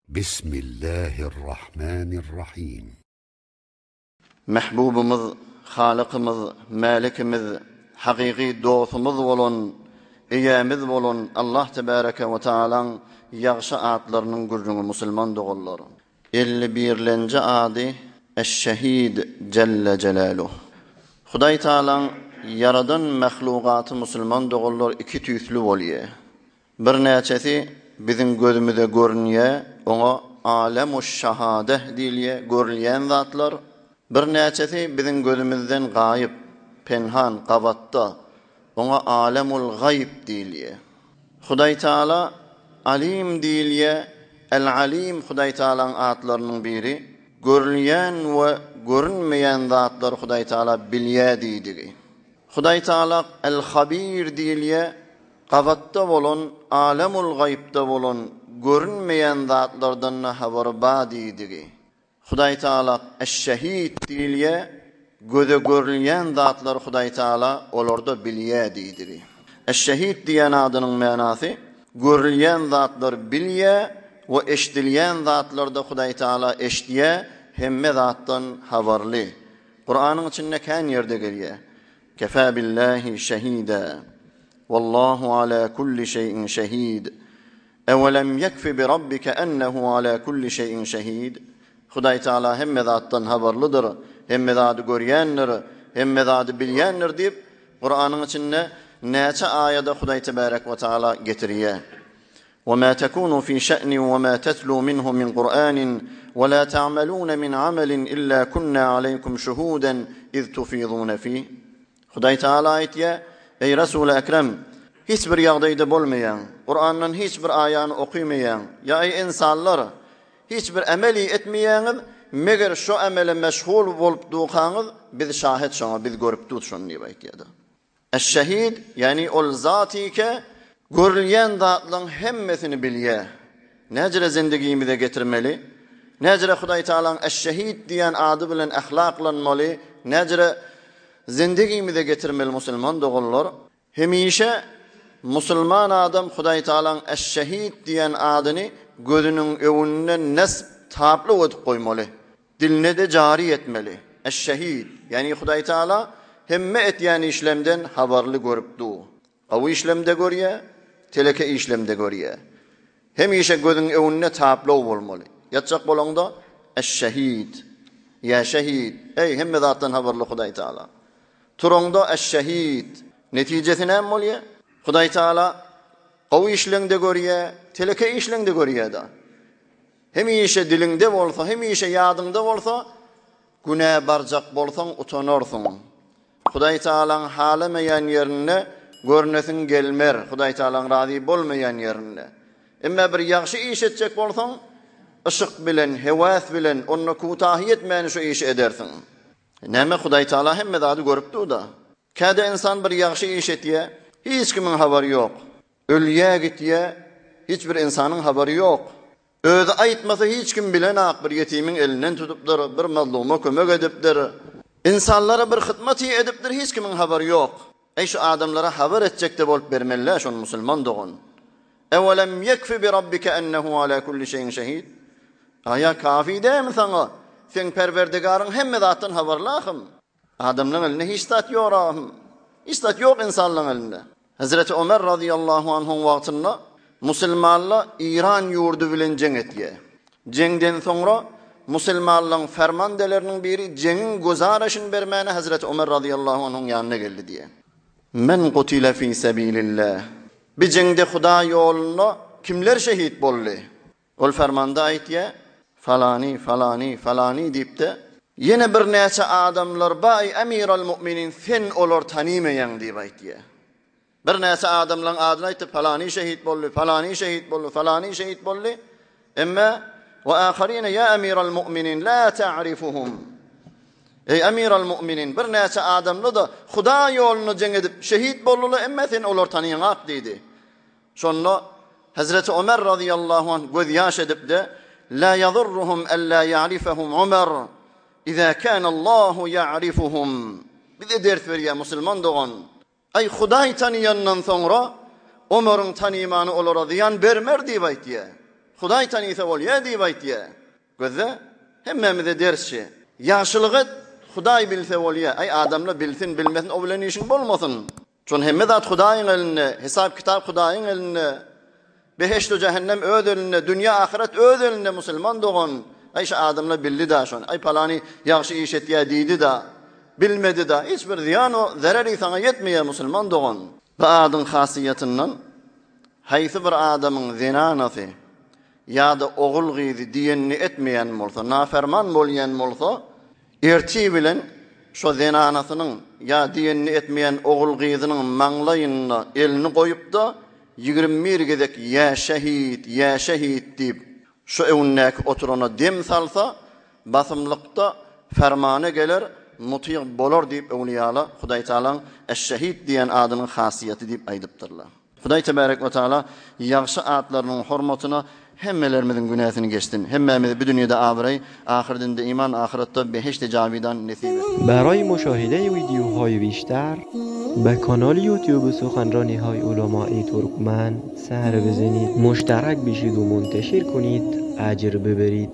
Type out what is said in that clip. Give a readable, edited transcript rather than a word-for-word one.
Bismillahirrahmanirrahim. Mähbubymyz, Halykymyz, Mälikimiz, hakyky dostumyz bolan, Eýämiz bolan Allah Tebäreke we Taalaň ýagşy atlarynyň gürrüňi musulman doganlar. 50 birlenji ady Eş-Şehid Jelle Jelaluh. Hudaý Taalaň ýaradan mahlugaty musulman doganlar iki tüýsli bolýar. Birnäçesi biziň gözümize görünýär, oňa alemuş-şahadeh diýilýär, görülýän zatlar. Birnäçesi biziň gözümizden gaýyp, penhan, gabatda, oňa alemul-gaýyp diýilýär. Hudaýtagala Alim diýilýär, El-Alim Hudaýtagalaň atlarynyň biri, görülýän we görünmeýän zatlary Hudaýtagala bilýär diýdigi. Hudaýtagala El-Habir diýilýär, Gabatda bolan, alemul-gaýypda bolan, görünmeýän zatlardan-da habary ba diýdigi. Hudaýtagala Eş-Şehit diýilýär, göze görünýän zatlary Hudaýtagala olarda bilýär diýdigi. Eş-Şehit diýen adynyň manasy, görülýän zatlary bilýär we eşdilýän zatlary-da Hudaýtagala eşidýär, hemme zatdan habarly. Kuranyň içinde kän ýerde gelýär. Kefâ billâhi şehîdâ. Wallâhu alâ kulli şeýin şehîd. Ewelem ýekfi bi rabbike ennehu alâ kulli şeýin şehîd. Hudaý Teala hemme zatdan habarlydyr, hemme zady görýändir, hemme zady bilýändir diýip, Kuranyň içinde näçe aýada Hudaý Tebärek we Teala getirýär. وما تكونوا في شأن وما تتلو منه من قرآن ولا تعملون من عمل إلا كنا عليكم شهودا إذ تفيضون فيه Hudaý Teala aýtýar, Eý Resul Ekrem, hiç bir ýagdaýda bolmaýaň, Kurandan hiç bir aýany okymaýaň, ýa eý ynsanlar, hiç bir emeli etmeýäňiz, meger şo emele meşgul bolup durkaňyz, biz şahet şoňa, biz görüp durus şony diýip aýtýar. Eş-Şehid, ýagny ol Zatyke görülýän zatlaryň hemmesini bilýär. Näjere zendigimize getirmeli? Näjere Hudaý Tagalaň Eş-Şehid diýen ady bilen ahlaklanmaly? Näjere zendigimize getirmeli musulman doganlar? Hemişe musulman adam Hudaý Tagalaň Eş-Şehid diýen adyny gözüniň öňünde nesp taply edip goýmaly. Diline-de jary etmeli. Eş-Şehid, ýagny Hudaý Tagala hemme etýän işlemden habarly görüp dur. Gowy işlemde görýär, teleke işlemde görýär. Hemişe gözüň öňünde taplow bolmaly. Ýatjak bolaňda Eş-Şehid, ýa Şehid, eý, hemme zatdan habarly Hudaý Tagala. Turaňda Eş-Şehid. Netijesi näme bolýar? Hudaý Tagala gowy işleňde görýär, teleke işleňde görýär-de. Hemişe diliňde bolsa, hemişe ýadyňda bolsa, günä barjak bolsaň utanarsyň. Hudaý Tagalaň halamaýan ýerinde görnesiň gelmer, Hudaý Tagalaň razy bolmaýan ýerinde. Emma bir ýagşy iş etjek bolsaň, yşyk bilen, höwes bilen, onda kutahy etmäni şu işi edersiň. Näme Hudaý Tagala hemme zady görüp dur-da. Käde ynsan bir ýagşy iş etýär, hiç kimiň habary ýok. Ölýä gitýä, hiç bir ynsanyň habary ýok. Özi aýtmasa hiç kim bilenak bir ýetimiň elinden tutupdyr, bir mazluma kömek edipdir. Ynsanlara bir hytmaty edipdir hiç kimiň habary ýok. Eý şu adamlara habar etjekde bolup bermelidä şony musulman dogan. Ewelem ýekfi bi rabbike ennehu ala kulli şeýin şehid. Aýa kafi dälmi saňa seň perwerdigaryň hemme zatdan habarly ahym. Adamlaň elinde hiç zat ýok ahym. Hiç zat ýok ynsanlaň elinde. Hezreti Ömer razyýallahu anhuň wagtynda musulmanlar Iran ýurdy bilen jeň etýär. Jeňden soňra musulmanlaryň fermandeleriniň biri jeňiň güzareşini bermäne Hezreti Ömer razyýallahu anhuň ýanyna geldi diýýär. Men gutile fi sebilillah. Bi jeňde Hudaý ýolunda kimler şehit boldy? Ol fermanda aýtýar, Falany, falany, falany diýip-de, ýene birnäçe adamlar bar, eý, Emiral mu'minin, sen olary tanymaýaň diýip aýtýar. Birnäçe adamlaryň adyny aýtdy, falany şehit boldy, falany şehit boldy, falany şehit boldy. Emma we aharine ýa Emiral mu'minin la ta'rifuhum. Eý, Emiral mu'minin, birnäçe adamlar-da Hudaý ýolunda jeň edip şehit boldular, emma sen olary tanyňak diýdi. Şonda Hezreti Ömer razyýallahu anh göz ýaş edip-de, La ýazurruhum alla ýa'rifehum Ömer, iza kanallahu ýa'rifuhum. Bize ders berýär musulman dogan. Aý Hudaý tanyýandan soňra Omaryň tanymany olara zyýan bermer diýip aýtýar. Hudaý tanysa bolýa diýip aýtýa. Gözle, hemmämize dersçi. Ýagşylyk et, Hudaý bilse bolýa. Aý, adamlar bilsin, bilmesin, o bilen işiň bolmasyn. Şon hemme zat Hudaýyň elinde, hesap-kitap Hudaýyň elinde. Behişt-u jähennem öz elinde, dünýe ahyret öz elinde musulman dogan. Aý şu adamlar bildi-da şony. Aý palany ýagşy iş etýä diýdi-da. Bilmedi-da. Hiç bir zyýan o zereri saňa ýetmeýär musulman dogan. Bu adyň hasyýetyndan haýsy bir adamyň zenanasy ýa-da ogul-gyzy diýenini etmeýän bolsa, naferman bolýan bolsa, ertir bilen şo zenanasynyň ýa diýenini etmeýän ogul-gyzynyň maňlaýynda elini goýup-da, 21 gezek Ýa şehit, ýa şehit diýip, şo öňündäki oturana dem salsa, basymlykda fermana geler, mutyg bolar diýip öwlüýalar Hudaýtagalaň Eş-Şehit diýen adynyň hasiýeti diýip aýdypdyrlar. Hudaý tebarek we taala ýagşy atlarynyň hormatyna hemmelerimiziň günäsini geçsin. Hemmämize bu dünýede abraý, ahyrdinde iman, ahyretde behişdi jawidan nesip etsin. Baraý muşahide wideohay bişter be kanal youtube suhanranihay ulamai turkman sar bizenid muştarak bişid u munteşir kunid ajr biberid.